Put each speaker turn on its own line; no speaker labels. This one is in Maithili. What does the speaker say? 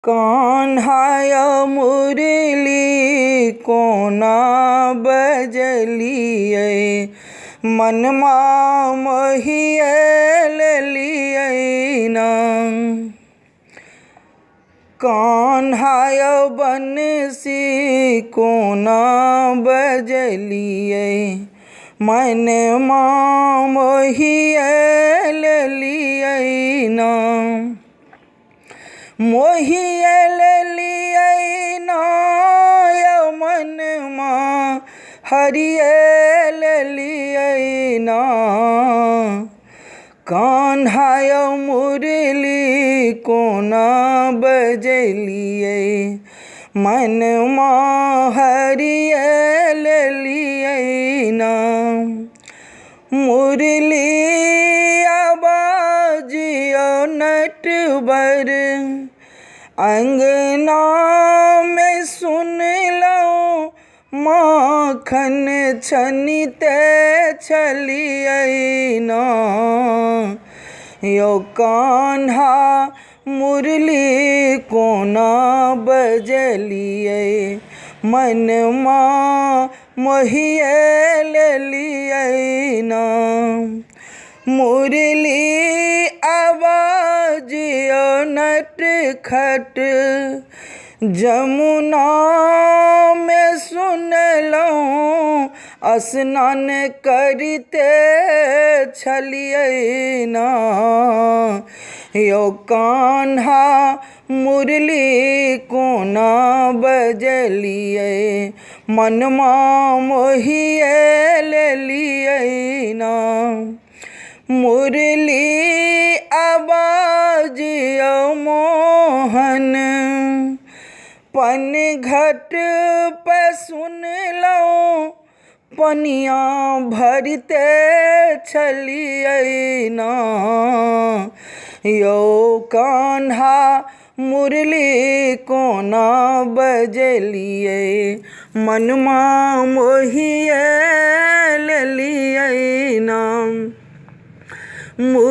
कान्हा मुरली कोना बजलियै, मनमा मोहिए लेलियै ना। कान्हा बंसी कोना बजलियै, मनमा मोहिए लेलियै ना। मोहिए लेलियै ना यौ मनमा हरिए लेलियै ना। कान्हा यौ मुरली कोना बजलियै, मनमा हरिए लेलियै ना। मुरली बाजियौ नटवर, अंगनामे सुनलहुँ माखन छनिते छलियै ना। यौ कान्हा मुरली कोना बजलियै, मनमा मोहिए लेलियै ना। मुरली आवाजियौ नटखट, जमुनामे सुनलहुँ स्नान करिते छलियै ना। यौ कान्हा मुरली कोना बजलियै, मनमा मोहिए लेलियै ना। मुरली आवाजियौ मोहन, पनघट पे सुनलहुँ पनिया भरिते छलियै ना। यौ कान्हा मुरली कोना बजलियै, मनमा मोहिए लेलियै ना। मुरली